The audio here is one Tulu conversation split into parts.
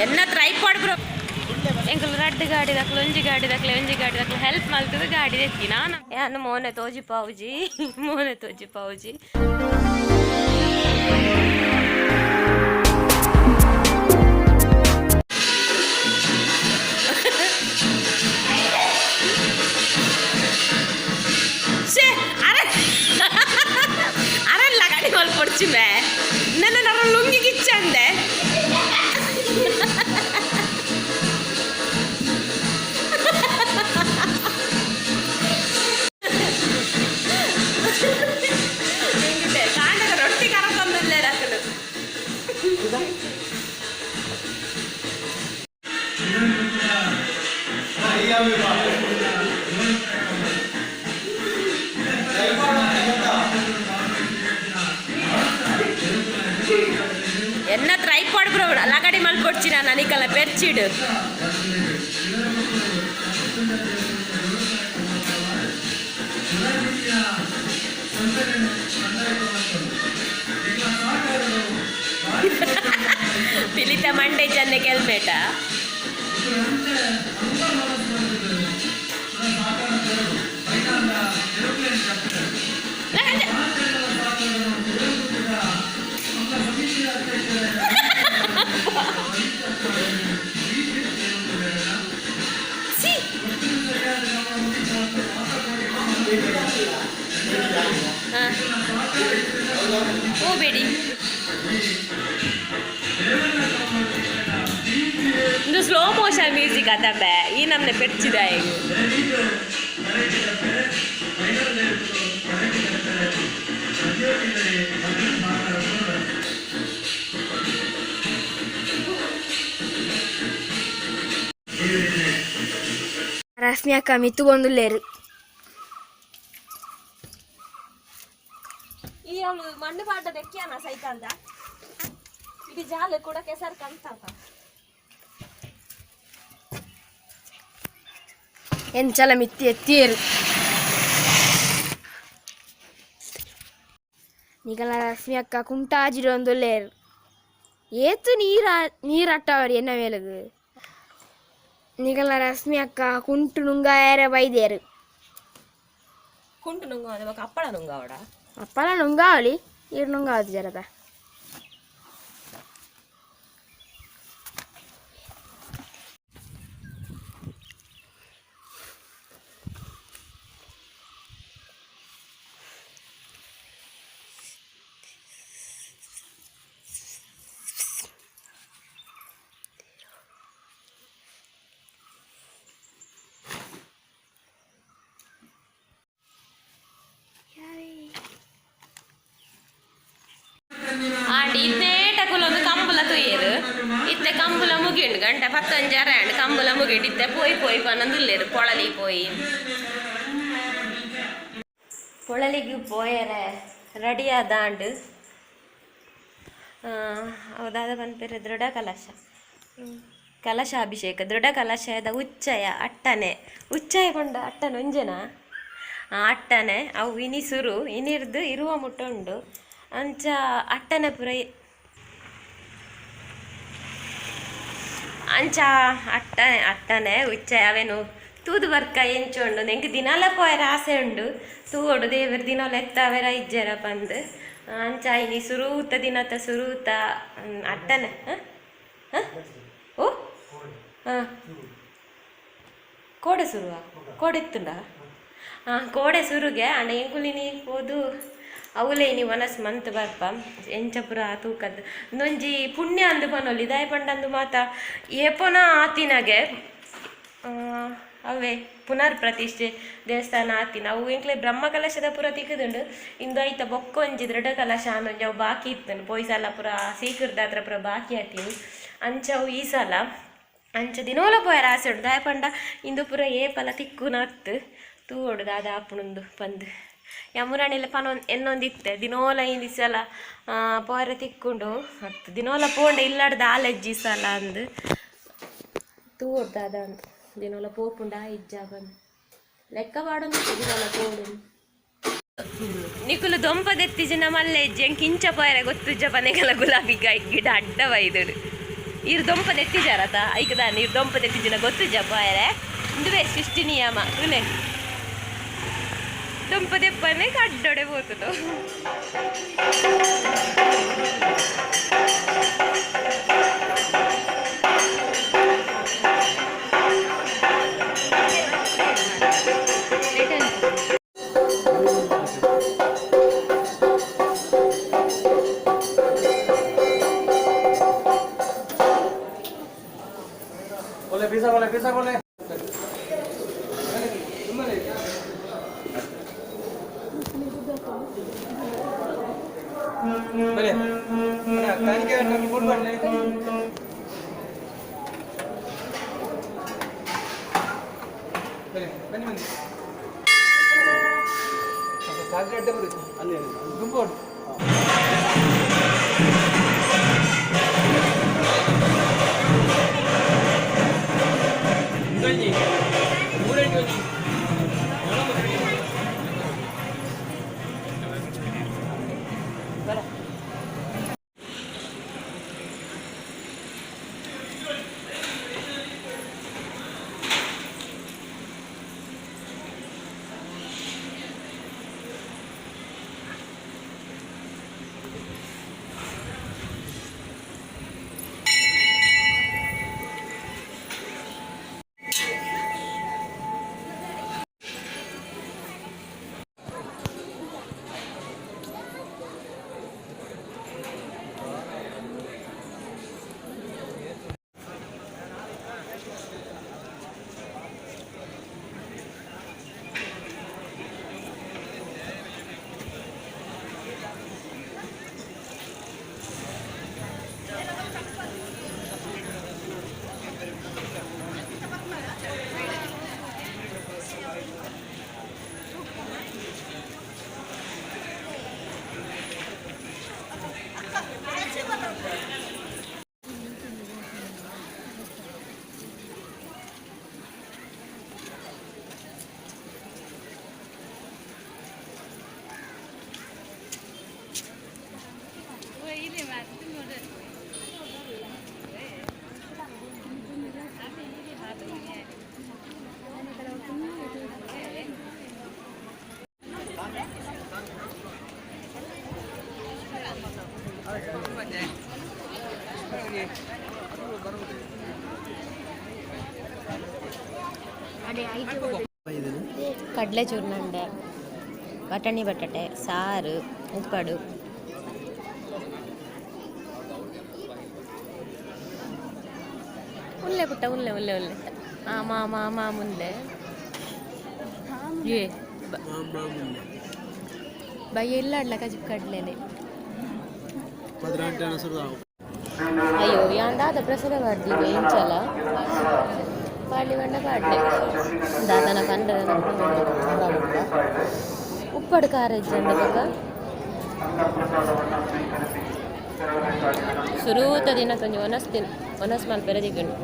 ಎನ್ನ ಟ್ರೈಪಾಡ್ ಬ್ರೋ. ಎಂಕುಲು ರಡ್ಡ್ ಗಾಡಿ ದಕ್ಲು, ಒಂಜಿ ಗಾಡಿ ದಕ್ಲೆ, ಒಂಜಿ ಗಾಡಿ ದಕ್ಲು ಹೆಲ್ಪ್ ಮಲ್ತದ ಗಾಡಿ ದೆತ್ತಿ. ನಾನು ಯಾನು ಮೋನೆ ತೋಜಿ ಪಾವುಜಿ, ಮೋನೆ ತೋಜಿ ಪಾವುಜಿ. ಛೇ, ಅರೆ ಅರಲ್ಲ ಗಾಡಿ ಮಲ್ಪೊಡ್ಚಿ ಮೇ ನನ್ನ ನರ ಲುಂಗಿ ಕಿಚ್ಚಂದೆ. ಕಾಂಡದ ರೊಟ್ಟಿ ಕರಕೊಂದಿಲ್ಲ ಅಕ್ಕಲು. ಎನ್ನ ಟ್ರೈಪಾಡ್ ಬ್ರೋ, ಲಗಡಿ ಮಲ್ಪೊಡ್ಚಿ ನಾನು ಅನಿಕಲ್ಲ ಪೆರ್ಚಿಡು. ಪಿಲಿತ ಮಂಡೆ ಚನ್ನೆ ಕೆಲ್ಮೇಟ. ಸಿ. ಹಾ, ಹೋಗ್ಬೇಡಿ. ಇದು ಸ್ಲೋ ಮೋಷನ್ ಮ್ಯೂಸಿಕ್ ಆತಂಬೆ. ಈ ನಮ್ನೆ ಪೆರ್ಚಿದ ಈಗ. ರಶ್ಮಿ ಅಕ್ಕ ಮಿತ್ತು ಬಂದುಲ್ಲೇರು. ಈ ಅವಳು ಮಣ್ಣು ಪಾಟ ದೆಕ್ಕಿಯಾನ ಸೈಕಲ್ದ ಇಡೀ ಜಾಲ ಕೂಡ ಕೆಸರು ಕಂತಾತ. ಎಂಚಲ ಮಿತ್ತಿ ಎತ್ತಿಯರು ನಿಗಲ. ರಶ್ಮಿ ಅಕ್ಕ ಕುಂಟಾಜಿರೊಂದುಲ್ಲೇರು. ಏತು ನೀರ ನೀರಟ್ಟವರು ಎನ್ನ ಮೇಲಗು. ನಿಗಲ ರಶ್ಮಿ ಅಕ್ಕ ಕುಂಟು ನುಂಗಾಯರ ಬೈದೇರು. ಕುಂಟು ನುಂಗ ಬೊಕ ಅಪ್ಪಳ ನುಂಗಾವಡ. ಅಪ್ಪಲ ನುಂಗಾವಳಿ, ಈರು ನುಂಗಾವತಿ ಜರದ. ಆಂಡ್ ಇತ್ತೇ ಟಕುಲೊಂದು ಕಂಬುಲ ತೂಯೆರು. ಇತ್ತೆ ಕಂಬುಲ ಮುಗಿಂಡು, ಗಂಟೆ ಪತ್ತೊಂಜಿ ಅರೆ ಆಂಡ್. ಕಂಬುಲ ಮುಗಿಂಡು. ಇತ್ತೆ ಪೋಯಿ ಪೋಯಿ ಪನ್ನೊಂದುಲ್ಲೆರು, ಪೊಳಲಿ ಪೋಯಿ. ಪೊಳಲಿಗೆ ಪೋಯರೆ ರೆಡಿ ಆದಾಂಡ್. ಅವು ಪನ್ಪೆರ್, ದೃಢ ಕಲಶ, ಕಲಶಾಭಿಷೇಕ, ದೃಢ ಕಲಶದ ಉಚ್ಚಯ, ಅಟ್ಟನೆ. ಉಚ್ಚಯ ಪಂಡ ಅಟ್ಟನೆ ಒಂಜೆನಾ? ಅಟ್ಟನೆ. ಅವು ಇನಿ ಸುರು, ಇನಿರ್ದು ಇರುವ ಮುಟ್ಟ ಉಂಡು. ಅಂಚ ಅಟ್ಟನೆ ಪುರ. ಅಂಚ ಅಟ್ಟನೆ, ಅಟ್ಟನೆ, ಉಚ್ಚಯ ಅವೇನು ತೂದು ಬರ್ಕ ಎಂಚ ಉಂಡು. ಎಂಕ್ ದಿನಾಲ ಪೋಯರ ಆಸೆ ಉಂಡು. ತೂವೊಡು, ದೇವೆರ್ ದಿನೋಲ ಎತ್ತಾವೆರ ಇಜ್ಜೆರ ಪಂದ್. ಅಂಚ ಇನಿ ಸುರೂತ ದಿನತ ಸುರೂತ ಅಟ್ಟನೆ. ಹಾಂ, ಓ ಹಾಂ, ಕೋಡೆ ಸುರುವ, ಕೋಡೆ ಇತ್ತುಂಡ. ಹಾಂ, ಕೋಡೆ ಸುರುಗೆ. ಅಂಡ ಎಂಕುಲಿನಿ ಪೋದು ಅವುಲೇ ಇನಿ ವನಸ್ ಮಂತ್ ಬರ್ಪ. ಎಂಚ ಪುರ ತೂಕದ್ದು ಒಂದೊಂಜಿ ಪುಣ್ಯ ಅಂದು ಪನೊಲಿ. ದಾಯೆ ಪಂಡಂದು ಮಾತ ಏಪೊನ ಆತಿನಗೆ ಅವೇ ಪುನರ್ ಪ್ರತಿಷ್ಠೆ ದೇವಸ್ಥಾನ ಆತಿನ. ಅವು ಎಂಕ್ಲೆ ಬ್ರಹ್ಮ ಕಲಶದ ಪುರ ತಿಕ್ಕುದುಂಡು. ಇಂದು ಐತ ಬೊಕ್ಕೊಂಜಿ ದೃಢ ಕಲಶ ಒಂಜಿ ಅವು ಬಾಕಿ ಇತ್ತುಂಡು. ಪೋಯಿ ಸಲ ಪುರ ಸೀಕರ್ದಾತ್ರ ಪುರ ಬಾಕಿ ಆತೀನಿ. ಅಂಚ ಅವು ಈ ಸಲ ಅಂಚ ದಿನೋಲ ಪೋಯರ ಆಸೆ ಉಂಡು. ದಾಯೆ ಪಂಡ ಇಂದು ಪುರ ಏಪಲ ತಿಕ್ಕುನತ್ತು. ತೂವೊಡು ದಾದ ಆಪುಣುಂದು ಪಂದ್. ಯಮುರಾಣಿಲ ಪನೊಂದು ಎನ್ನೊಂದಿತ್ತೆ, ದಿನೋಲ ಇಂದಿ ಸಲ ಪೋಯರೆ ತಿಕ್ಕುಂಡು ಅತ್ತು, ದಿನೋಲ ಪೋಂಡ ಇಲ್ಲಡ್ದ ಆಲೆಜ್ಜಿ ಸಲ ಅಂದ್. ತೂವೊಡು ದಾದ ಅಂದ್. ದಿನೋಲ ಪೋಪುಂಡ ಇಜ್ಜಾ ಬಂದ್ ಲೆಕ್ಕ ಪಾಡೊಂದು ದಿನೋಲ ಪೋಡು. ನಿಕುಲು ದೊಂಪದೆತ್ತಿಜಿನ ಮಲ್ಲೆ ಇಜ್ಜಿ. ಎಂಕ್ ಇಂಚ ಪೋಯರೆ ಗೊತ್ತುಜ್ಜ ಪನೆಗಲ. ಗುಲಾಬಿ ಗಾಯಿ ಗಿಡ ಅಡ್ಡ ಬೈದುಡು. ಈರ್ ದೊಂಪ ದೆತ್ತಿಜಾರತ ಐಕ್ ದಾನ ಈರ್ ದೊಂಪ ದೆತ್ತಿಜಿನ ಗೊತ್ತುಜ ಬಾಯರೆ ಇಂದುವೆ ಸೃಷ್ಟಿ ನಿಯಮ ತುಲೆ ದೊಂಪ ದೆಪ್ಪನೆ ಕಡ್ಡೊಡೆ ಪೋತುಂಡು. बोले पिज्जा, बोले पिज्जा, बोले. ಬನ್ನಿ ಕಾಣಿಕೆ ಫುಡ್ ಬನ್ನಿ. ಬನ್ನಿ ಬನ್ನಿ ಬನ್ನಿ. ಚಾರ್ಜ್ ಅಡ್ಡೆ ಬರುತ್ತೆ ಅಲ್ಲಿ ಗುಂಪು. ಕಡಲೆ ಚೂರ್ಣಂಡೆ, ಬಟಾಣಿ, ಬಟಾಟೆ ಸಾರು, ಉಪ್ಪಡು. ಉಲ್ಲೆ ಪುಟ್ಟ, ಉಲ್ಲೆ ಉಲ್ಲೆ ಉಲ್ಲೆ. ಆ ಮಾ ಮಾ ಮಾ ಮುಂದೆ ಏ ಬಯ್ಯ ಇಲ್ಲ ಅಡ್ಲ ಕಜಿಪ್ ಕಡ್ಲೆನೆ. ಅಯ್ಯೋ, ಯಾಂದಾದ ಪ್ರಸಾದ ಮಾಡ್ದಿದ್ದು ಇಂಚಲ ಪಾಡ್ಲಿ ಬಂಡ ಪಾಡ್ಲೆ ದಾದನ ಕಂಡ ಉಪ್ಪಡು ಖಾರ ಇಜ್ಜಂಡ ಬೊಕ ಸುರೂತ ದಿನ ಒಂಜಿ ಒನಸ್ ತಿನ್ ಒನಸ್ ಮಲ್ಪೆರೆ ತಿಕ್ಕುಂಡು.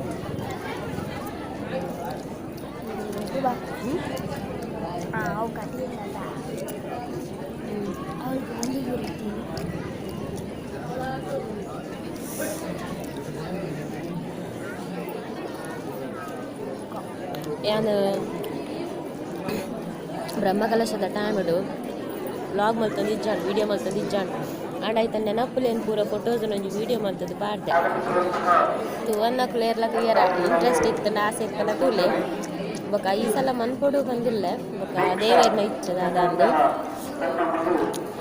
ಅವು ಕಟ್ಟಿಲ್ಲ ಅವ್ರಿಗೆ ಒಂದು ಇರ್ತೀನಿ. ಯಾನ್ ಬ್ರಹ್ಮಕಲಶದ ಟೈಮಿಡು ವ್ಲಾಗ್ ಮಲ್ತೊಂದು ಇಜ್ಜಾಂಡ್, ವೀಡಿಯೋ ಮಲ್ತೊಂದು ಇಜ್ಜಾಂಡ್. ಆಂಡ ಐತ ನೆನಪುಲೇನು ಪೂರ ಫೋಟೋಸ್ ಒಂಜಿ ವೀಡಿಯೋ ಮಲ್ತದ್ದು ಪಾಡ್ದೆ. ತೂವನ್ನಕುಲು ಏರ್ಲ ತೂಯರ ಇಂಟ್ರೆಸ್ಟ್ ಇತ್ತಂಡ, ಆಸೆ ಇತ್ತಂಡ ತೂಲೆ. ಬೊಕ ಈ ಸಲ ಮನ್ಪೊಡು ಬಂದಿಲ್ಲ. ಬೊಕ ದೇವೆರ್ನ ಇಚ್ಚದ ಅದಂದು.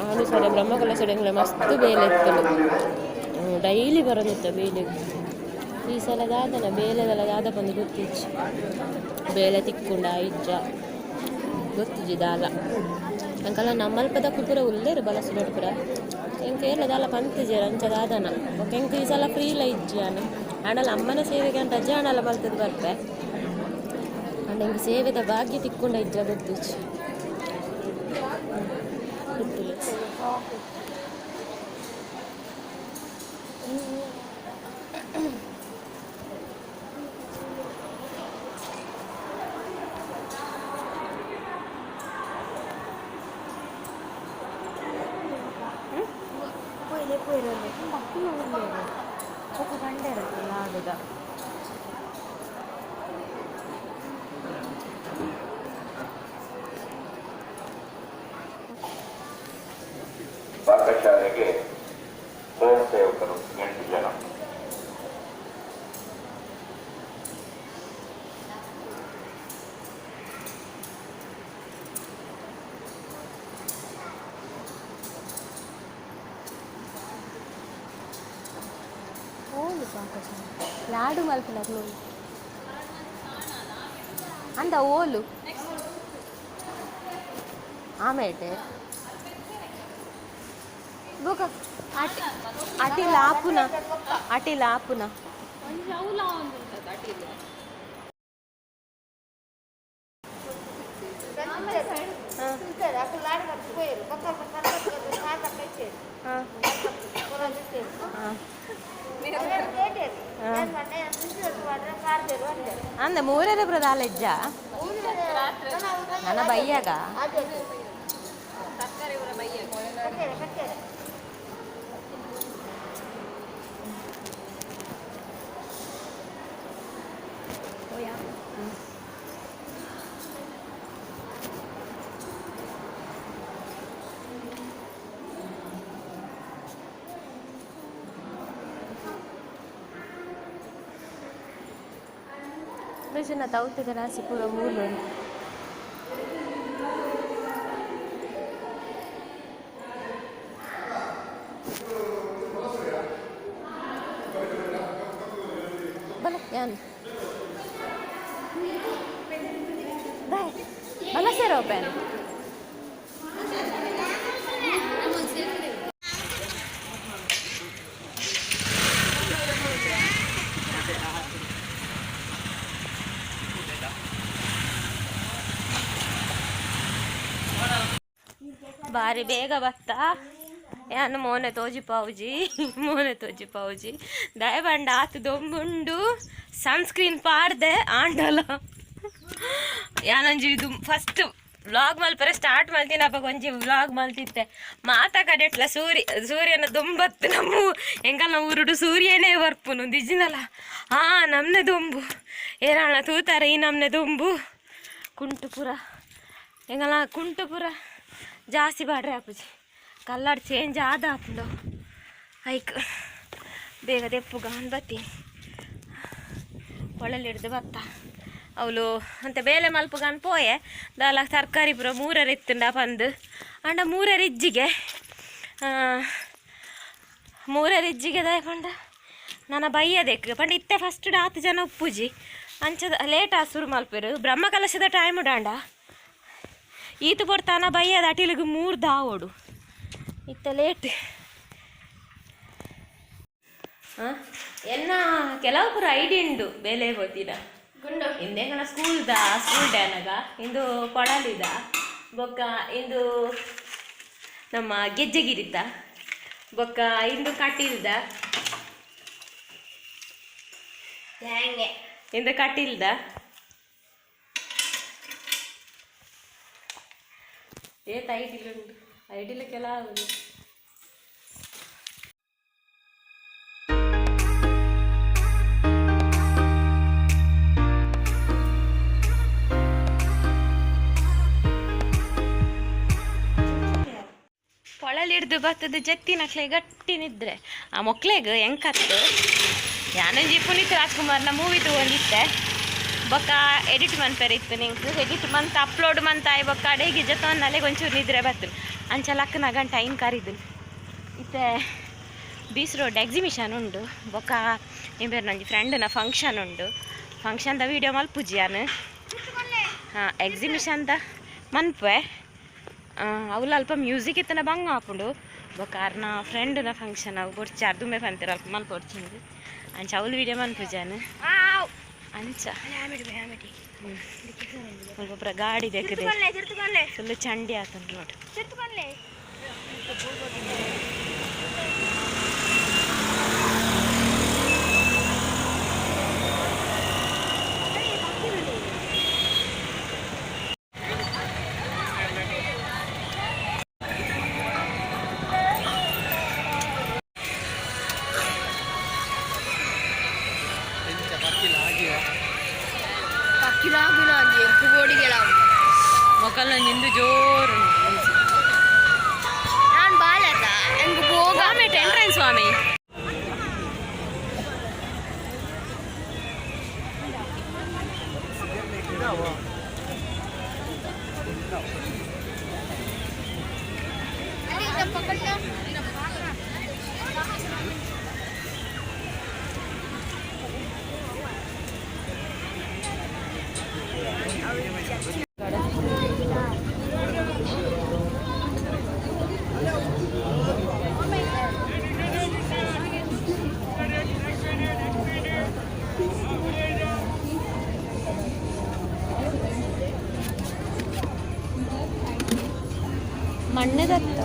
ಆನು ಸರ ಬ್ರಹ್ಮಕಲಶಡ್ ಎಂಕ್ಲೆ ಮಸ್ತ್ ಬೇಲೆ ಇತ್ತುಂಡು, ಡೈಲಿ ಬರೋದಿತ್ತ ಬೇಲೆಗ್. ಈ ಸಲ ದಾದನ ಬೇಲೆದಲ ದಾದ ಪಂದ್ ಗೊತ್ತಿಜ್ಜಿ. ಬೇಲೆ ತಿಕ್ಕುಂಡ ಇಜ್ಜ ಗೊತ್ತಿಜ್ಜಿ ದಾಲ. ಅಂಕಲ ನಮ್ಮಲ್ಪದಕುಲು ಪೂರ ಉಲ್ಲೆರ್ ಬಲಸುನೋಡು ಪೂರ. ಎಂಕ್ ಏರ್ಲ ದಾಲ ಪಂತಿಜೆರ್ ಅಂಚ ದಾದನ. ಬೊಕ ಎಂಕ್ ಈ ಸಲ ಫ್ರೀಲ ಇಜ್ಜಿ ಯಾನ್. ಆಂಡಲ ಅಮ್ಮನ ಸೇವೆಗೆ ಯಾನ್ ರಜೆ ಆಂಡಲ ಮಲ್ತುದು ಬರ್ಪೆ. ಆಂಡ ಎಂಕ್ ಸೇವೆದ ಭಾಗ್ಯ ತಿಕ್ಕುಂಡ ಇಜ್ಜ ಗೊತ್ತಿಜ್ಜಿ, ಗೊತ್ತಿಲ್ಲ. ಪೋಯಿಲೆ ಪೋಯಿರಲ್ಲ. ಪೊಕ್ಕ ಪಂಡೇರತ್ತ ಲಾಡುದ. ಪಾಕಶಾಲೆಗೆ ಸ್ವಯಂ ಸೇವಕರು ಎಂಟು ಜನ. ಓಲು ಪಾಕಶಾಲೆ ಲಾಡು ಮಲ್ಪುನಕ್ಲು ಅಂದ ಓಲು ಆಮೇಟೆ ಬೊಕ ಅಟಿ ಅಟಿಲ್ ಆಪುನ, ಅಟಿಲ್ ಆಪುನ. ಅಂದ ಮೂರರೆ ಪ್ರದಾಲೆಜ್ಜ ನನ್ನ ಬೈಯಾಗ. ಬೇಜನ ತೌತೆದ ರಾಸಿ ಪೂರ ಮೂಲು. ಬಲ ಯಾನ್ ಬಾಯ್ ಬಲ ಸೇರೋ ಪೇನ್. ಬಾರಿ ಬೇಗ ಬತ್ತ. ಯಾನು ಮೋನೆ ತೋಜಿ ಪಾವುಜಿ, ಮೋನೆ ತೋಜಿ ಪಾವುಜಿ. ದಯಬಂಡ ಆತು ದೊಂಬುಂಡು, ಸನ್ಸ್ಕ್ರೀನ್ ಪಾಡ್ದೆ ಆಂಡಲ. ಯಾನೊಂಜಿ ಇದು ಫಸ್ಟ್ ವ್ಲಾಗ್ ಮಲ್ಪರೆ ಸ್ಟಾರ್ಟ್ ಮಲ್ತಿನ ಅಪ್ಪ ಒಂಜಿ ವ್ಲಾಗ್ ಮಲ್ತಿತ್ತೆ. ಮಾತ ಕಡೆಟ್ಲ ಸೂರ್ಯ ಸೂರ್ಯನ ದೊಂಬತ್ತು. ನಮ್ಮ ಎಂಕಲ್ನ ಊರುಡು ಸೂರ್ಯನೇ ಬರ್ಪುನು ದಿಜಿನಲ. ಹಾ, ನಮ್ನೆ ದೊಂಬು ಏರಾಣ ತೂತಾರೆ ಈ ನಮ್ನೆ ದೊಂಬು. ಕುಂಟುಪುರ ಎಂಗಲ ಕುಂಟುಪುರ ಜಾಸ್ತಿ ಬಾಡ್ರೆ ಆಪುಜಿ. ಕಲ್ಲರ್ ಚೇಂಜ್ ಆದ ಆಪುಂಡು. ಐಕ್ ಬೇಗ ದೆಪ್ಪುಗ ಬತ್ತೀನಿ. ಒಳಲಿ ಹಿಡ್ದು ಬತ್ತ. ಅವಳು ಅಂತ ಬೇಲೆ ಮಲ್ಪುಗಾನ್ ಪೋಯೆ. ದಾಲ ತರಕಾರಿ ಪೂರ ಮೂರರ ಇತ್ತುಂಡ ಪಂದು. ಅಂಡ ಮೂರರ ಇಜ್ಜಿಗೆ, ಮೂರರ ಇಜ್ಜಿಗೆ ದಾಯ ಪಂಡ ನನ್ನ ಬೈಯದೆಕ್ ಪಂಡ ಇತ್ತೆ ಫಸ್ಟ್ ಆತು ಜನ ಉಪ್ಪುಜಿ. ಅಂಚದ ಲೇಟ್ ಆ ಸುರು ಮಲ್ಪೆರು. ಬ್ರಹ್ಮ ಕಲಶದ ಟೈಮ್ ಉಡಾಂಡ ಈತು ಪೊರ್ತಾನ ಬೈಯದ ಅಟಿಲಿಗೆ ಮೂರು ದಾವೋಡು. ಇತ್ತೆ ಲೇಟ್. ಎನ್ನ ಕೆಲವು ಪೂರ ಐಡಿ ಉಂಡು ಬೇಲೆ ಹೋತಿನ ಇಂದೆಂಗನ ಸ್ಕೂಲ್ದ, ಸ್ಕೂಲ್ ಡ್ಯಾನಗ. ಇಂದು ಕೊಡಲಿದ ಬೊಕ್ಕ, ಇಂದು ನಮ್ಮ ಗೆಜ್ಜೆಗಿರಿತ ಬೊಕ್ಕ, ಇಂದು ಕಟೀಲ್ದ, ಇಂದು ಕಟೀಲ್ದ. ಏತ್ ಐಡಿಲ್ ಉಂಡು, ಐಡಿಲ್ ಕೆಲವು. ಪೊಳಲಿಡ್ದು ಬತ್ತದ ಜತ್ತಿನಕ್ಲೆ ಗಟ್ಟಿ ನಿದ್ರೆ. ಆ ಮೊಕ್ಲೆಗ್ ಎಂಕತ್ತು. ಯಾನೊಂಜಿ ಪುನೀತ್ ರಾಜ್ಕುಮಾರ್ನ ಮೂವಿ ತಗೊಂಡಿತ್ತೆ. ಬೊಕ್ಕ ಎಡಿಟ್ ಮನ್ಪೆರೆ ಇತ್ತು ನಿಂಕ್. ಎಡಿಟ್ ಮಂತ್ ಅಪ್ಲೋಡ್ ಮಂತ್ ಆಯ್ ಬೊಕ್ಕ ಅಡೆಗೆ ಜೊತೆ ಒಂಚೂರು ನಿದ್ರೆ ಬತ್ತು. ಅಂಚ ಲಕ್ಕನ ಗಂಟೆ ಐನ್ ಕರಿದು. ಇತ್ತೆ ಬೀಚ್ ರೋಡ್ ಎಕ್ಸಿಬಿಷನ್ ಉಂಡು. ಬೊಕ್ಕ ಇಂಬೇರ್ ನಂಜಿ ಫ್ರೆಂಡ್ನ ಫಂಕ್ಷನ್ ಉಂಡು. ಫಂಕ್ಷನ್ದ ವೀಡಿಯೋ ಮಲ್ಪುಜಿ ಯಾನ್. ಹಾಂ, ಎಕ್ಸಿಬಿಷನ್ದ ಮನ್ಪೆ. ಅವುಲ ಅಲ್ಪ ಮ್ಯೂಸಿಕ್ ಇತ್ತನ ಬಂಗ ಆಪುಂಡು. ಬೊಕ್ಕ ಅರ್ನ ಫ್ರೆಂಡ್ನ ಫಂಕ್ಷನ್ ಅವು ಬೊಡ್ಚಿ ಅರ್ದುಂಬೆ ಪಂತೆರ್ ಅಲ್ಪ ಮಲ್ಪೊಡ್ಚಿಂದು. ಅಂಚ ಅವ್ಲು ವೀಡಿಯೋ ಮನ್ಪುಜಾನ್ ಅಂಚ. ಸ್ವಲ್ಪ ಪೂರ ಗಾಡಿ ದೆಕ್ಕದೆ ಫುಲ್ ಚಂಡಿ ಆತನ್ ರೋಡ್. ಬೊಕ್ಕಲ್ಲ ಜೋರು. ನಾನು ಬಾಲತ ಎಂಗ್ ಭೋಗ. ಸ್ವಾಮಿ ಎಂಟ್ರೆನ್ಸ್ ಸ್ವಾಮಿ. ಮಣ್ಣದತ್ತ.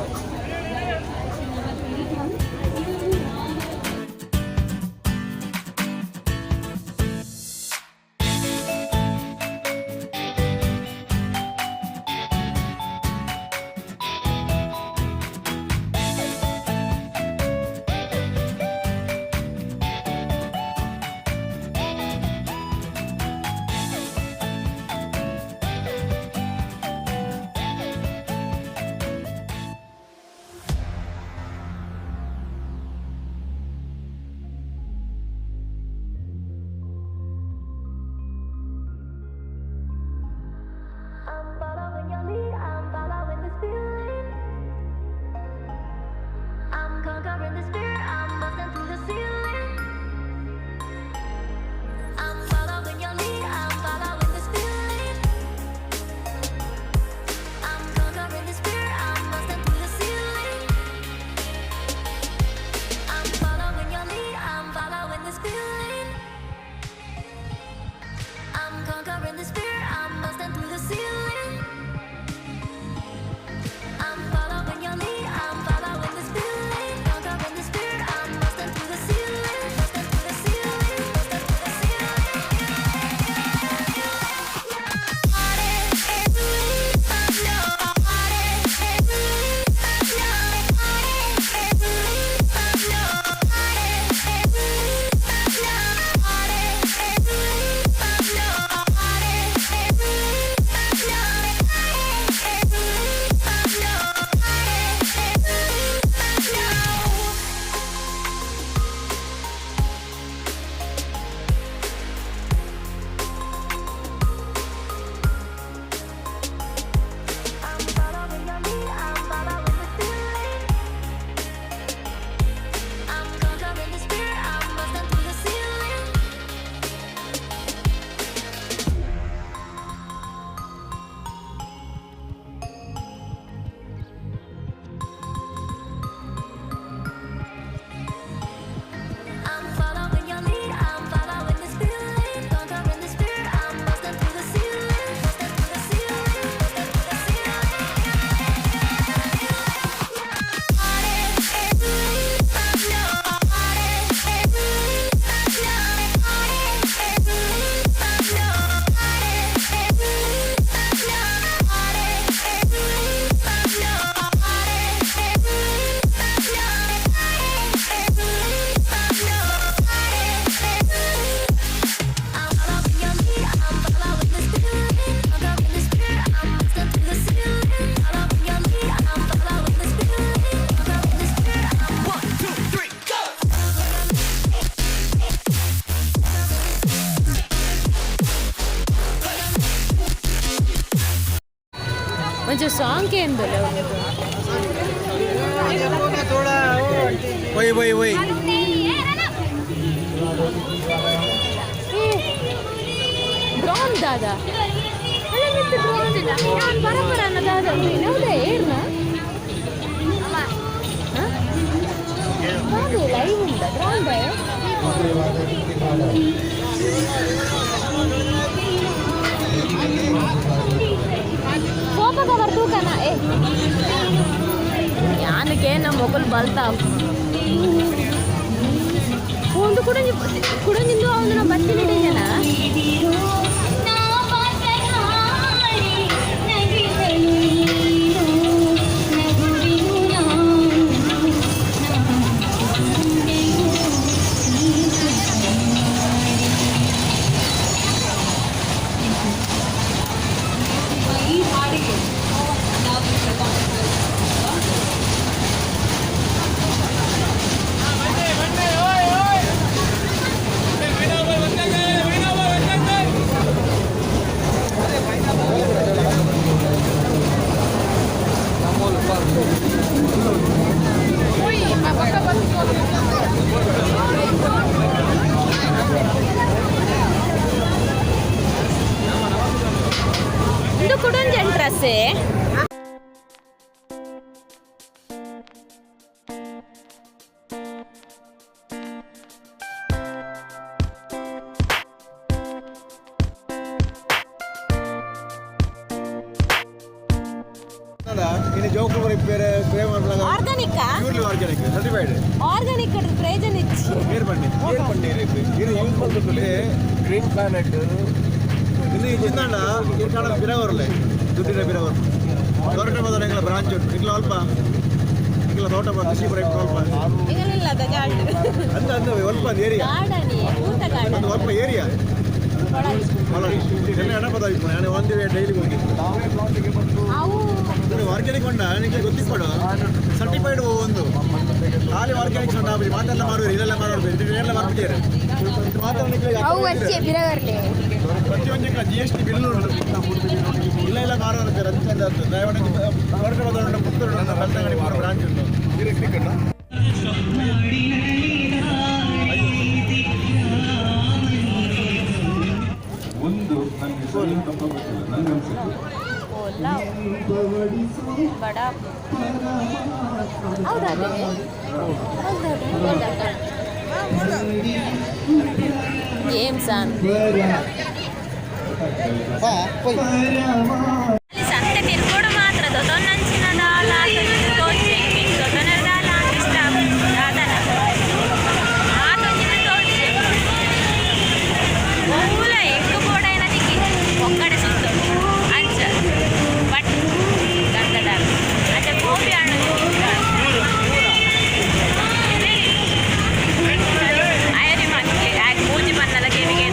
I'm following your lead, I'm following this feeling. I'm conquering this fear, I'm busting through the ceiling. I'm following your lead, I'm following this feeling. I'm conquering this fear, I'm busting through the ceiling. I'm following your lead, I'm following this feeling. I'm conquering this fear, I'm busting through the ceiling. I'm following your lead, I'm following this feeling. Conquering this fear, I'm busting through the ceiling. Busting through the ceiling, busting through the ceiling. I'm following your lead, I'm following this feeling. I'm conquering this fear, I'm busting through the ceiling. I'm following your lead, I'm following this feeling. Conquering this fear, I'm busting through the ceiling. Busting through the ceiling, busting through the ceiling. I'm following your lead, I'm following this feeling. Conquering this fear, I'm busting through the ceiling. Following your lead, I'm following this feeling. Conquering this fear, I'm One, two, three, go! ಒಂಚೂರು ಸಾಂಗ್ ఏందో. Why why why. ಡ್ರೋನ್ ದಾದ ಅಲ್ಲ ಮಿತ್ತು ಡ್ರೋನ್ ನಾನು ಬರಬರ ಅನ್ನ ದಾದ ಹೌದಾ ಏರ್ನ ದಾದ ಲೈವ್ ಉಂಡ ಡ್ರೋನ್ ಸೋಫಾ ಕವರ್ ತೂಕನ ಏ ಯಾನಕ್ಕೆ ನಮ್ಮ ಮೊಬೈಲ್ ಬಲ್ತಾ. ಒಂದು ಕುಡಂಜಿ ಕುಡಂಜಿಂದು ಅವನು ನಮ್ಮ ಬತ್ತಿನ ಜನ. ದೋಸೆ. ಇನ್ನು ಜೋಕುಲು ರಿಪೇರ್ ಸ್ಪ್ರೇ ಮಾಡ್ಲಾಗ. Organic. Purely organic, certified. Organic ಪ್ರಯೋಜನ ಇಚ್ಚಿ. ನೀರು ಬನ್ನಿ, ನೀರು ಬನ್ನಿ. ನೀರು ಹೆಂಗ್ ಬಂದಿದೆ? Green planet. ಇನ್ನು ಇಜ್ಜಿಂದಾಂಡ ಇರ್ಕಾಣ ಬಿರವರ್ಲೆ ದುಡ್ಡಿನ ಬಿರವರ್ ತೋಟ ಬದಲ ಎಂಗಳ ಬ್ರಾಂಚ್ ಉಂಟು. ಇಕ್ಲ ಅಲ್ಪ ಇಕ್ಲ ತೋಟ ಬ ಕೃಷಿ ಪ್ರಯುಕ್ತ ಅಲ್ಪ. ಇಲ್ಲ ಗಾರ್ಡನ್. ಅಂದ ಅಂದ ಅಲ್ಪ ಒಂದು ಏರಿಯಾ. ಗಾರ್ಡನ್, ಭೂತ ಗಾರ್ಡನ್. ಒಂದು ಅಲ್ಪ ಏರಿಯಾ ಎಲ್ಲ ಎಡಪದ ಇಪ್ಪು. ನಾನು ಒಂದು ಡೈಲಿ ಹೋಗಿ ಅವು ಆರ್ಗ್ಯಾನಿಕ್ ಉಂಡ ನಿಮಗೆ ಗೊತ್ತಿಪ್ಪಡು ಸರ್ಟಿಫೈಡ್ ಒಂದು ಖಾಲಿ ಆರ್ಗ್ಯಾನಿಕ್ ಉಂಟು. ಮಾತೆಲ್ಲ ಮಾರುವರು, ಇದೆಲ್ಲ ಮಾರುವರು, ಇದೆಲ್ಲ ಮಾರ್ತಾರೆ ಮಾತ್ರ. ಅವು ಅಚ್ಚೆ ಬಿರವರ್ಲೆ. ಪ್ರತಿಯೊಂದಕ್ಕೆ ಜಿಎಸ್ಟಿ ಬಿಲ್ ಉಂಟು. ಇಲ್ಲ ಇಲ್ಲ, ಮಾರುವರು ಅಂಚೆ ಹೊರಗಡೆ ಪುತ್ತೂರು ಬೆಳ್ತಂಗಡಿ ಮೂರು ಬ್ರಾಂಚ್ ಉಂಟು. ಒಂದು ನನಗೆ ಸರಿ ತಪ್ಪು ಗೊತ್ತಿಲ್ಲ, ನನಗೆ ಅನ್ಸುತ್ತೆ. ಓಲಾ ಬಡ. ಹೌದಾ? ಹೌದಾ? ಗೇಮ್ಸ್ ಅಲ್ಲಿ ಸಂತೆ ತಿರ್ಗೋಡು ಮಾತ್ರ ದೊದೊನ್ನಂಚಿನ ದಾಲ ತೋಚಿ ದೊದೊನ ದಾಲ ಇಷ್ಟ ದಾದನ ಆತೊಂಜಿನ ತೋಚಿ ಮೂಲ ಎಂಕು ಬೋಡೈನ ದಿಕ್ಕಿ ಒಕ್ಕಡೆ ಸುತ್ತು ಅಂಚ ಬಟ್ ಗಂಧದಾರ ಅಂಚ ಗೋಪಿ ಹಣ್ಣು. ಅಯ್ಯರಿ ಮಕ್ಕಿ ಆಯ್ತು ಮೂಜಿ ಬನ್ನಲ ಗೇಮಿಗೆ.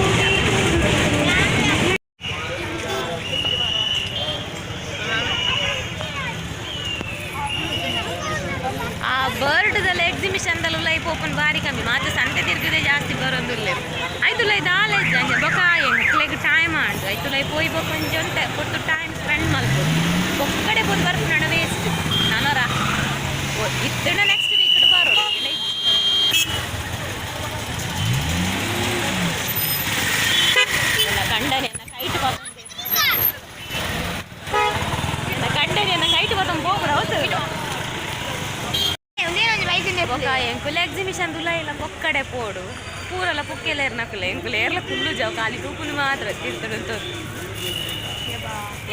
ಆ ಬರ್ಡ್ದಲ್ಲ ಎಕ್ಸಿಬಿಷನ್ದಲ್ಲ ಲೈಫ್ ಓಪನ್ ಬಾರಿ ಕಮ್ಮಿ ಮಾತ್ರ. ಸಂತೆ ತಿರ್ಗದೆ ಜಾಸ್ತಿ ಬರೋದಿಲ್ಲ. ಆಯ್ತು ಲೈ ದಾಲ ಅಂಚೆ ಬೊಕ ಎಂಕ್ಲೆಗ್ ಟೈಮ್ ಆಂಡು. ಆಯ್ತು ಲೈ ಪೋಯಿ ಬೊಕ ಒಂಜಿ ಒಂತೆ ಪೊರ್ತು ಟೈಮ್ ಸ್ಪೆಂಡ್ ಮಲ್ಪೊಡು. ಬೊಕ್ಕಡೆ ಪೋದು ಬರ್ಪುನಡ ವೇಸ್ಟ್. ನನೊರ ಇತ್ತಂಡ ನೆಕ್ಸ್ಟ್ ವೀಕ್ ಬರೋಡು ಇಲ್ಲ ಇಜ್ಜಿ. ನನ್ನ ಕಂಡನೆ ಕೈಟ್ ಪತ್ತೊಂದು, ನನ್ನ ಕಂಡನೆ ಕೈಟ್ ಪತ್ತೊಂದು ಪೋಪುಡ ಹೌದು. ಬೊಕ ಎಂಕುಲು ಎಕ್ಸಿಬಿಷನ್ ದುಲ ಇಲ್ಲ ಬೊಕ್ಕಡೆ ಪೋಡು. ಪೂರಲ ಪುಕ್ಕೆಲ ನಕುಲೆ ಎಂಕುಲು ಏರ್ಲ ಕುಲ್ಲು ಜಾವ್ ಖಾಲಿ ತೂಪುನು ಮಾತ್ರ ತಿರ್ತುಡು.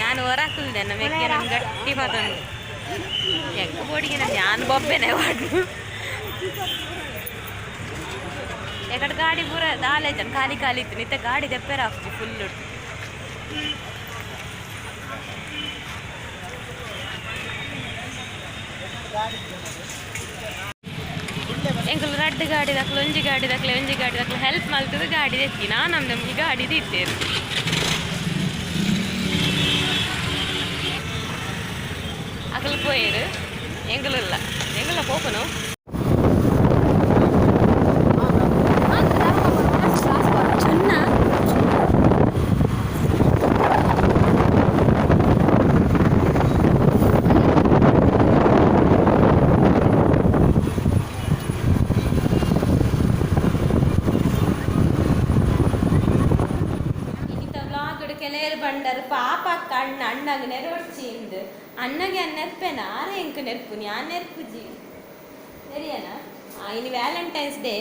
ಯಾನ್ ಹೊರ ಕುಲ್ದೆ ನಮ್ಮ ಮೆಕ್ಕೆ ನನ್ ಗಟ್ಟಿ ಪತೊಂದು. ಎಂಕು ಬೋಡಿಗೆ ನಾನು ಯಾನ್ ಬೊಬ್ಬೆನೆ ವಾಡು. ಎಕಡೆ ಗಾಡಿ ಪೂರ ದಾಲೆ ಜನ ಖಾಲಿ ಖಾಲಿ ಇತ್ತು. ನಿತ್ತ ಗಾಡಿ ದೆಪ್ಪೆರ ಹಾಕ್ತಿ ಫುಲ್. ಎಂಕುಲು ರಡ್ಡು ಗಾಡಿ ದಾಕ್ಲು, ಒಂಜಿ ಗಾಡಿ ದಾಕ್ಲೆ, ಒಂಜಿ ಗಾಡಿ ದಾಕ್ಲು ಹೆಲ್ಪ್ ಮಲ್ತದ ಗಾಡಿ ದೆತ್ತಿ. ನಾ ನಮ್ದು ಗಾಡಿ ದಿತ್ತೇರು. ಅಕಲ್ ಪೋಯೇರು, ಎಂಕುಲು ಇಲ್ಲ, ಎಂಕುಲ ಪೋಪನು. ಚುನ್ನ. ಇನಿತ ವ್ಲಾಗ್ ಕೆಲವರು ಬಂಡರ್ ಪಾಪ ಅಕ್ಕ ಅಣ್ಣ ಅಣ್ಣಗ್ ನೆರವಡ್ಚಿ ಇಂದು. ಅಣ್ಣಗೆ ನೆರ್ಪೆನ ಆರೆ ಎಂಕ್ ನೆರ್ಪುನಿ ಆ ನೆರ್ಪುಜಿ ಸರಿಯನಾ? ಇನಿ ವ್ಯಾಲೆಂಟೈನ್ಸ್ ಡೇ.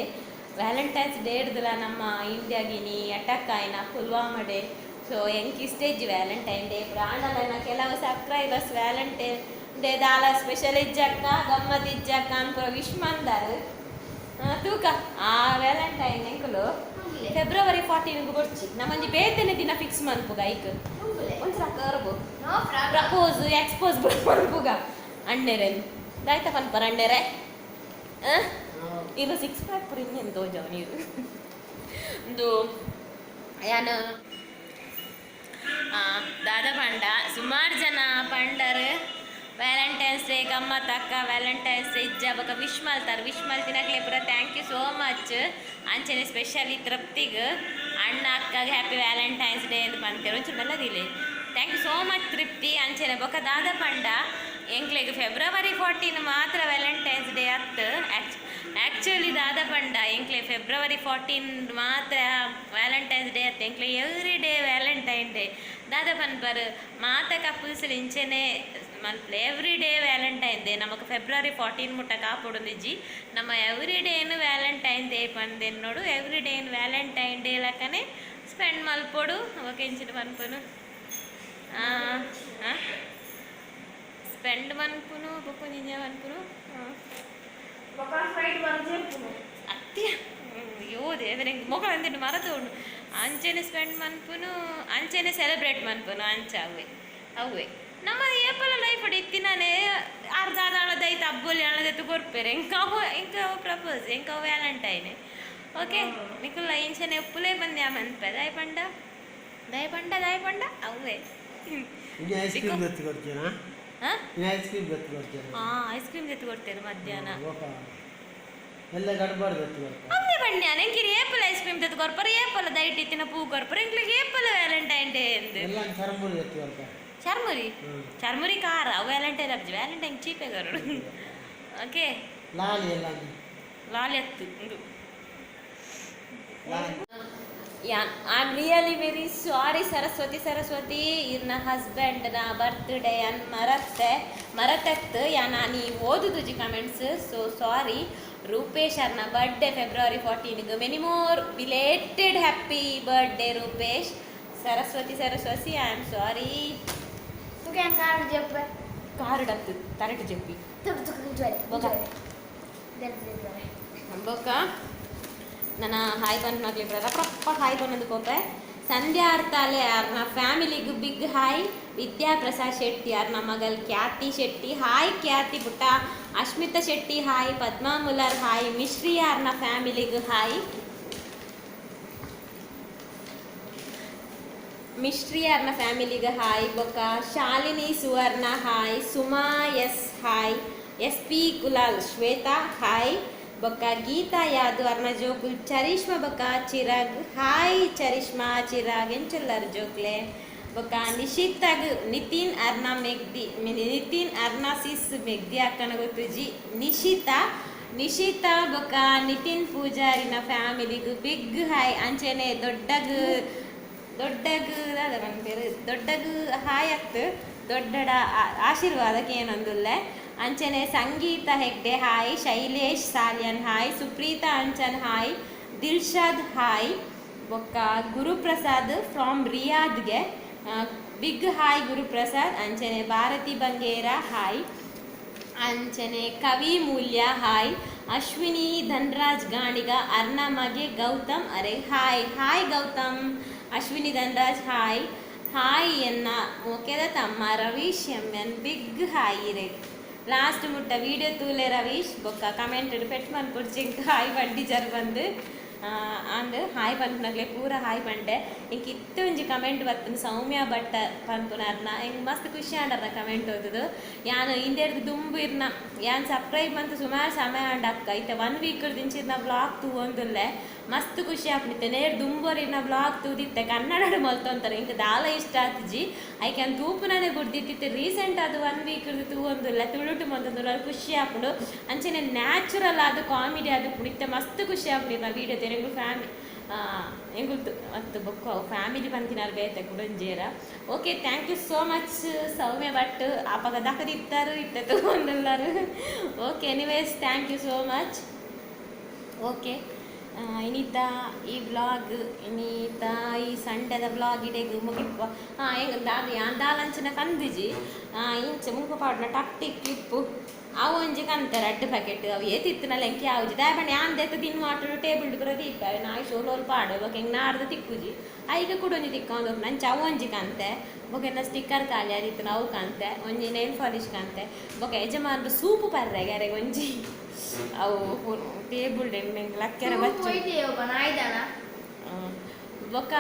ವ್ಯಾಲೆಂಟೈನ್ಸ್ ಡೇ ಹಿಡ್ದಲ ನಮ್ಮ ಇಂಡಿಯಾಗಿನಿ ಅಟ್ಯಾಕ್ ಆಯ್ನ ಪುಲ್ವಾಮಾ ಡೇ. ಸೊ ಎಂಕ್ ಇಷ್ಟೇಜ್ ವ್ಯಾಲೆಂಟೈನ್ ಡೇ. ಆಂಡಲ ಕೆಲವು ಸಬ್ಸ್ಕ್ರೈಬರ್ಸ್ ವ್ಯಾಲೆಂಟೈನ್ ಡೇ ದಾಲ ಸ್ಪೆಷಲ್ ಇಜ್ಜಕ್ಕ, ಗಮ್ಮತ್ ಇಜ್ಜಕ್ಕ ಅನ್ಪುರ ವಿಶ್ ಮಂದಾರು. ತೂಕ, ಆ ವ್ಯಾಲೆಂಟೈನ್ ಎಂಕುಲು ಫೆಬ್ರವರಿ 14 ಬೊಡ್ಚಿ, ನಮ್ಮಂಜಿ ಬೇತನೆ ದಿನ ಫಿಕ್ಸ್ ಮನ್ಪುಗ. ಐಕ್ ಒಂದ್ಸಲ ಕರ್ಬು ಪ್ರಪೋಸ್ ಎಕ್ಸ್ಪೋಸ್ ಮನ್ಪುಗ ಅಣ್ಣೆರೆನ್. ದಾಯ್ತ ಪನ್ಪರ ಅಣ್ಣೆರೆ? ಇದು ಸಿಕ್ಸ್ ಪ್ಯಾಕ್ ಪುರ ಇನ್ನೇನು ತೋಜಾವ ನೀರು. ಒಂದು ಯಾನು ದಾದ ಪಂಡ, ಸುಮಾರು ಜನ ಪಂಡರ್ ವ್ಯಾಲೆಂಟೈನ್ಸ್ ಡೇ ಗಮ್ಮತ್ ಅಕ್ಕ, ವ್ಯಾಲೆಂಟೈನ್ಸ್ ಡೇ ಇಜ್ಜ ಬೊಕ ವಿಶ್ ಮಲ್ತಾರ. ವಿಶ್ ಮಲ್ತಿನಕ್ಲೆ ಪೂರ thank you so much. ಅಂಚನೆ ಸ್ಪೆಷಲಿ ತೃಪ್ತಿಗ್ ಅಣ್ಣ ಅಕ್ಕಗೆ ಹ್ಯಾಪಿ ವ್ಯಾಲೆಂಟೈನ್ಸ್ ಡೇ ಅಂತ ಪಂತೇರು. ಒಂಚೂರು ಮೆಲ್ಲದಿಲ್ಲ. Thank you so much ತೃಪ್ತಿ. ಅಂಚನೆ ಬೊಕ ದಾದ ಪಂಡ, ಎಂಕ್ಲೆಗ್ ಫೆಬ್ರವರಿ 14 ಮಾತ್ರ ವ್ಯಾಲೆಂಟೈನ್ಸ್ ಡೇ ಅತ್ತು. ಆ್ಯಕ್ಚುಲಿ ದಾದ ಪಂಡ, ಎಂಕ್ಲೆ ಫೆಬ್ರವರಿ 14 ಮಾತ್ರ ವ್ಯಾಲೆಂಟೈನ್ಸ್ ಡೇ ಅತ್ತು, ಎಂಕ್ಲೆ ಎವ್ರಿ ಡೇ ವ್ಯಾಲೆಂಟೈನ್ ಡೇ. ದಾದ ಪನ್ಪರ್ ಮಾತ ಕಪಲ್ಸ್ ಇಂಚೆನೆ ಮಲ್ಪಲೆ ಎವ್ರಿ ಡೇ ವ್ಯಾಲೆಂಟೈನ್ ಡೇ ನಮಕ್ ಫೆಬ್ರವರಿ 14 ಮುಟ್ಟ ಕಾಪೊಡೊಂದಿಜ್ಜಿ ನಮ್ಮ ಎವ್ರಿ ಡೇನು ವ್ಯಾಲೆಂಟೈನ್ ಡೇ ಪಂದೆನ್ನೋಡು ಎವ್ರಿ ಡೇನು ವ್ಯಾಲೆಂಟೈನ್ ಡೇ ಲಕ್ಕನೆ ಸ್ಪೆಂಡ್ ಮಲ್ಪೊಡು ಓಕೆ ಇಂಚಿನ ಪನ್ಪುನು ಸ್ಪೆಂಡ್ ಮನ್ಪುನು ಬೊಕ್ಕ ನಿಜ ಮನ್ಪುನು ಅತ್ಯ ಅಯ್ಯೋ ದೇವರೆ ಮೊಗಳ ಅಂದಿಟ್ಟು ಮರತೋಡು ಅಂಚೆನೆ ಸ್ಪೆಂಡ್ ಮನ್ಪುನು ಅಂಚೆನೆ ಸೆಲೆಬ್ರೇಟ್ ಮನ್ಪುನು ಅಂಚ ಅವೇ ಅವೇ ನಮ್ಮ ಏಪಲ ಲೈಫ್ ಇತ್ತಿನಾನೆ ಅರ್ಧ ಅಳದೈತೆ ಅಬ್ಬೊಲಿ ಅಳದೈತೆ ಕೊರ್ಪೇರೆ ಎಂಕ ಎಂಕ ಪ್ರಪೋಸ್ ಎಂಕ ವ್ಯಾಲೆಂಟೈನ್ ಓಕೆ ನಿಕುಲ್ಲ ಇಂಚನೆ ಉಪ್ಪುಲೇ ಬಂದೆ ಮನ್ಪೆ ದಾಯಪಂಡ ದಾಯಪಂಡ ದಾಯಪಂಡ ಅವೇ ಐಸ್ ಕ್ರೀಮ್ ಎತ್ತು ಕೊಡ್ತೀರಾ? ಐಸ್ ಕ್ರೀಮ್ ಎತ್ತು ಕೊಡ್ತೀರಾ? ಹಾಂ ಐಸ್ ಕ್ರೀಮ್ ಎತ್ತು ಕೊಡ್ತೇನೆ ಮಧ್ಯಾಹ್ನ ಎಲ್ಲ ಗಡ್ಬಾರ್ದು ಎತ್ತು ಕೊಡ್ತಾರೆ. ಅವೇ ಬಣ್ಣ ಎಂಕಿರಿ ಏಪಲ್ ಐಸ್ ಕ್ರೀಮ್ ತೆತ್ತು ಕೊರ್ಪರ ಏಪಲ ದೈಟ್ ಇತ್ತಿನ ಪೂ ಕೊರ್ಪರ ಎಂಕ್ಲಿಗೆ ಏಪಲ ವ್ಯಾಲೆಂಟೈನ್ ಡೇ ಎಂದು ಎಲ್ಲ ಚರ್ಮುರಿ ಎತ್ತು ಕೊಡ್ತಾರೆ. ಚರ್ಮುರಿ ಚರ್ಮುರಿ ಖಾರ ಅವು ವ್ಯಾಲೆಂಟೈನ್ ಅಬ್ಜಿ ವ್ಯಾಲೆಂಟೈನ್ ಚೀಪೆ ಕರೋಡು ಓಕೆ ಲಾಲಿ ಎಲ್ಲ ಲಾಲಿ ಎತ್ತು ಉಂದು yeah I am really very sorry Saraswati Saraswati ಇರ್ನ ಹಸ್ಬೆಂಡ್ನ ಬರ್ತ್ಡೇ ಅನ್ ಮರತ್ತೆ ಮರತತ್ತು ಯಾ ನಾನು ಈ ಓದುದುಜಿ ಕಮೆಂಟ್ಸ್ ಸೊ ಸಾರಿ ರೂಪೇಶ್ ಅರ್ನ birthday February 14 many more belated happy birthday Rupesh Saraswati Saraswati I am sorry car ಡತ್ತು ತರಟು ಜಪ್ಪಿ ಬೊಕ್ಕ ನನ್ನ ಹಾಯ್ ಬಂದು ಮಗ್ಲಿ ರಪ್ಪ ಹಾಯ್ ಬಂದು ಕೋಪೆ ಸಂಧ್ಯಾ ಅರ್ತಾಲೆ ಅರ್ನ ಫ್ಯಾಮಿಲಿಗೂ ಬಿಗ್ ಹಾಯ್ ವಿದ್ಯಾಪ್ರಸಾದ್ ಶೆಟ್ಟಿ ಅರ್ನ ಮಗಲ್ ಖ್ಯಾತಿ ಶೆಟ್ಟಿ ಹಾಯ್ ಖ್ಯಾತಿ ಪುಟ್ಟ ಅಶ್ಮಿತಾ ಶೆಟ್ಟಿ ಹಾಯ್ ಪದ್ಮಾ ಮುಲರ್ ಹಾಯ್ ಮಿಶ್ರಿಯಾ ಅರ್ನ ಫ್ಯಾಮಿಲಿಗೂ ಹಾಯ್ ಮಿಶ್ರಿಯಾ ಅರ್ನ ಫ್ಯಾಮಿಲಿಗೆ ಹಾಯ್ ಬೊಕ್ಕ Shalini Suvarna hi Suma S hi S P Kulal Shweta hi ಬೊಕ್ಕ ಗೀತಾ ಯಾದವ್ ಅರ್ನ ಜೋಕುಲ್ ಚರಿಷ್ಮಾ ಬೊಕ್ಕ ಚಿರಾಗ್ ಹಾಯ್ ಚರಿಷ್ಮಾ ಚಿರಾಗ್ ಎಂಚುಲ್ಲರ್ ಜೋಕ್ಲೆ ಬೊಕ್ಕ ನಿಶಿತಾಗ್ ನಿತಿನ್ ಅರ್ನ ಮೆಗ್ದಿ ನಿತಿನ್ ಅರ್ನ ಸಿಸ್ ಮೆಗ್ದಿ ಅಕ್ಕನ ಗೊತ್ತುಜಿ ನಿಶಿತಾ ನಿಶಿತಾ ಬೊಕ್ಕ ನಿತಿನ್ ಪೂಜಾರಿನ ಫ್ಯಾಮಿಲಿಗೂ ಬಿಗ್ ಹಾಯ್ ಅಂಚೆನೆ ದೊಡ್ಡಗ್ ದೊಡ್ಡಗ್ ನನ್ನ പേര് ದೊಡ್ಡಗ್ ಹಾಯ್ ಆಗ್ತು ದೊಡ್ಡಡ ಆಶೀರ್ವಾದಕ್ಕೆ ಏನೊಂದುಲ್ಲೆ ಅಂಚನೆ Sangeetha Hegde hi Shailesh Salian hi Supreetha Anchan hi Dilshad hi ಬೊಕ್ಕ ಗುರುಪ್ರಸಾದ್ ಫ್ರಾಮ್ ರಿಯಾದ್ಗೆ ಬಿಗ್ ಹಾಯ್ ಗುರುಪ್ರಸಾದ್ ಅಂಚನೆ ಭಾರತಿ ಬಂಗೇರ ಹಾಯ್ ಅಂಚನೆ ಕವಿ ಮೂಲ್ಯ ಹಾಯ್ ಅಶ್ವಿನಿ ಧನ್ರಾಜ್ ಗಾಣಿಗ ಅರ್ಣ ಮಗೆ ಗೌತಮ್ ಅರೆ hi hi Gautam Ashwini Dhanraj hi hi ಎನ್ನ ಮೋಕೆದ ತಮ್ಮ Ravish M N big hi ರೇ ಲಾಸ್ಟ್ ಮುಟ್ಟ ವೀಡಿಯೋ ತೂಲೆ ರವೀಶ್ ಬೊಕ್ಕ ಕಮೆಂಟ್ ಪೆಟ್ ಮನ್ಪುಡ್ಚಿಂಕ್ ಹಾಯ್ ಬಂಡಿ ಜರ್ ಬಂದು ಅಂದ್ ಹಾಯ್ ಪನ್ಪುನಗ್ಲೆ ಪೂರ ಹಾಯ್ ಪಂಡೆ ಇಂಕ್ ಇತ್ತೆ ಒಂಜಿ ಕಮೆಂಟ್ ಬತ್ತುಂಡು ಸೌಮ್ಯ ಭಟ್ಟ ಪನ್ಪುನಾರ್ನ ಎಂಕ್ ಮಸ್ತ್ ಖುಷಿ ಆಂಡರ್ನ ಕಮೆಂಟ್ ಓದುದು ಯಾನ್ ಇಂದೆರ್ದು ದುಂಬು ಇರ್ನ ಯಾನ್ ಸಬ್ಸ್ಕ್ರೈಬ್ ಮಂತ್ ಸುಮಾರು ಸಮಯ ಆಂಡ ಅಕ್ಕ ಇತ್ತೆ 1 ವೀಕ್ ದಿಂಚಿರ್ನ ವ್ಲಾಗ್ ತೂವೊಂದುಲ್ಲೆ ಮಸ್ತ್ ಖುಷಿ ಆಪುಂಡು ನೇರ್ ದುಂಬೋರಿನ ವ್ಲಾಗ್ ತೂದಿತ್ತೆ ಕನ್ನಡ ಮಲ್ತೊಂತಾರೆ ಇಂಕ್ ದಾಲ ಇಷ್ಟ ಆತಿಜಿ ಐಕೆ ಯಾನ್ ತೂಪುನನೆ ಬುಡ್ದಿತ್ತಿತ್ತೆ ರೀಸೆಂಟ್ ಅದು 1 ವೀಕ್ ತೂವೊಂದುಲ್ಲೆ ತುಳುಟು ಮಲ್ತೊಂದುಲ್ಲ ಖುಷಿ ಆಪುಂಡು ಅಂಚನೆ ನ್ಯಾಚುರಲ್ ಆದ್ ಕಾಮಿಡಿ ಆದ್ ಇತ್ತೆ ಮಸ್ತ್ ಖುಷಿ ಆಪುಂಡು ಇರ್ನ ವೀಡಿಯೋ ಎಂಗುಲ್ ಫ್ಯಾಮಿ ಎಂಗುಲ್ ಮತ್ತು ಬೊಕ್ಕ ಫ್ಯಾಮಿಲಿ ಪಂತಿನಾರ್ ಬೇತೆ ಕುಡೊಂಜೇರ okay thank you so much Soumya Bhat ಆಪಗ ದಕದಿತ್ತಾರು ಇತ್ತೆ ತೂವೊಂದುಲ್ಲಾರು okay anyways thank you so much okay ಇನಿತ ಈ ವ್ಲಾಗ್ ಇನಿತ ಈ ಸಂಡೆದ ವ್ಲಾಗ್ ಇಡೆಗ್ ಮುಗಿಪ್ಪ ಹಾಂ ಹೆಂಗೆ ದಾದ ಯಾನ್ ದಾಲಂಚಿನ ಕಂದಿಜಿ ಇಂಚ ಮುಂಕು ಪಾಡ್ನ ಟಟ್ಟಿ ಕ್ಲಿಪ್ಪು ಅವು ಒಂಜಿ ಕಂತೆ ರಡ್ಡ್ ಪ್ಯಾಕೆಟ್ ಅವು ಏತಿತ್ತಿನಲ್ಲ ಎಂಕೆ ಯಾವುಜಿ ದಾಯಪಂಡ ಯಾನ್ ದೇತ ತಿನ್ನು ಆಟಡು ಟೇಬಲ್ ಪೂರ ದೀಪ ಅವೆ ನಾಯಿ ಶೋಲೋಲ್ ಪಾಡು ಬೊಕ ಎಂಕ್ ನಾಡ್ದು ತಿಕ್ಕುಜಿ ಐಕ ಕೂಡ ಒಂಜಿ ತಿಕ್ಕೊಂದು ನಂಚ ಅವು ಒಂಜಿ ಕಂತೆ ಬೊಕ ಎನ್ನ ಸ್ಟಿಕ್ಕರ್ ಖಾಲಿ ಆದಿತ್ತು ಅವು ಕಂತೆ ಒಂಜಿ ನೈಲ್ ಪಾಲಿಶ್ ಕಂತೆ ಬೊಕ ಯಜಮಾನ್ರು ಸೂಪು ಪರ್ರೆಗೆ ಅರೆಗ್ ಒಂಜಿ ಅವು ಟೇಬಲ್ ಲಕ್ಕೆರ ಬಚ್ಚು ಬೊಕ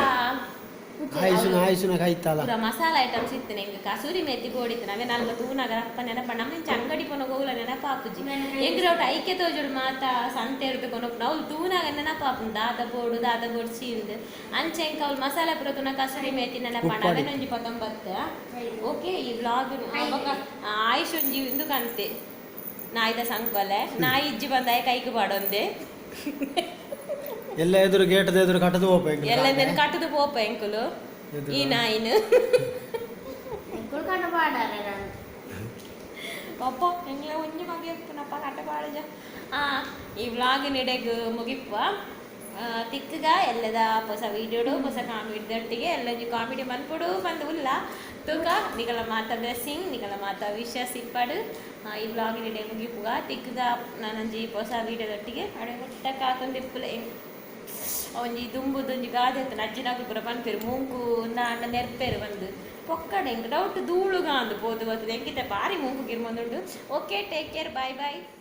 ಪೂರ ಮಸಾಲ ಐಟಮ್ಸ್ ಇತ್ತು ಎಂಕ್ ಕಸೂರಿ ಮೇತಿ ಬೋಡಿತ್ತು ನಾವೇ ನಲ್ವ ತೂನಾಗ ಅಪ್ಪ ನೆನಪ ನಮ್ಮ ಇಂಚ ಅಂಗಡಿ ಪೋನ ಹೋಗ್ಲ ನೆನಪಾಪುಜಿ ಎಂಗ್ರ ಒಟ್ಟು ಐಕ್ಯ ತೋಜುಡು ಮಾತ ಸಂತೆ ಹಿಡ್ದು ಕೊನೊಪ್ಪು ಅವ್ಲು ತೂನಾಗ ನೆನಪಾಪುಂಡು ದಾದ ಬೋಡು ದಾದ ಬೋಡು ಚೀಂದ್ ಅಂಚೆ ಎಂಕ್ ಅವ್ಲು ಮಸಾಲ ಪೂರ ತೂನ ಕಸೂರಿ ಮೇತಿ ನೆನಪಾಂಡ ಅವೇನೊಂಜಿ ಪತ್ತೊಂಬತ್ತು ಓಕೆ ಈ ವ್ಲಾಗ್ ಬೊಕ ಆಯುಷ್ ಒಂಜಿ ಇಂದು ಕಂತೆ ನಾಯಿದ ಸಂಕೊಲೆ ನಾಯಿ ಇಜ್ಜಿ ಬಂದಾಯ ಕೈಗೆ ಪಾಡೊಂದೆ ಎಲ್ಲ ಎದುರು ಗೇಟದ ಎದುರು ಕಟ್ಟದು ಪೋಪ ಎಲ್ಲ ಕಟ್ಟದು ಪೋಪ ಎಂಕುಲು. ಈ ನಾಯಿನ್ ಎಂಕುಲು ಪಾಡಾರೆ ನಾನು. ಅಪ್ಪ, ಎಂಗ್ಲ ಒಂಜಿ ಮಗೆ ಇಪ್ಪುನಪ್ಪ ಕಟ್ಟ ಪಾಡಜ. ಈ ವ್ಲಾಗ್ ನಿಡೆಗ್ ಮುಗಿಪ್ಪ. ತಿಕ್ಕಗ ಎಲ್ಲದ ಹೊಸ ವೀಡಿಯೋಡು, ಹೊಸ ಕಾಮಿಡಿ ದೊಟ್ಟಿಗೆ. ಎಲ್ಲ ಕಾಮಿಡಿ ಮನ್ಪುಡು ಬಂದು ಉಲ್ಲ ತೂಕ. ನಿಗಲ ಮಾತ ಬ್ಲೆಸ್ಸಿಂಗ್, ನಿಗಲ ಮಾತ ವಿಶಸ್ ಇಪ್ಪಡು. ಈ ವ್ಲಾಗ್ ನಿಡೆ ಮುಗಿಪುಗ. ತಿಕ್ಕಗ ನಾನೊಂಜಿ ಹೊಸ ವೀಡಿಯೋದೊಟ್ಟಿಗೆ. ಅಡೆ ಮುಟ್ಟ ಕಾತೊಂದಿಪ್ಪುಲೆ. ಒಂಜಿ ದುಂಬುದೊಂಜಿ ಗಾದೆ ಅತ್ತ, ಅಜ್ಜಿನಾಗು ಪೂರ ಪನ್ಪೆರು, ಮೂಂಕು ನಾಂಡ ನೆರ್ಪೆರು ಬಂದು ಪೊಕ್ಕಡೆ. ಎಂಕ್ ಡೌಟ್ ಧೂಳುಗಾಂದು ಪೋದು ಬರ್ತದೆ. ಎಂಕಿತ ಬಾರಿ ಮೂಂಕು ಗಿರ್ಮೊಂದುಂಡು. Okay, take care, bye bye.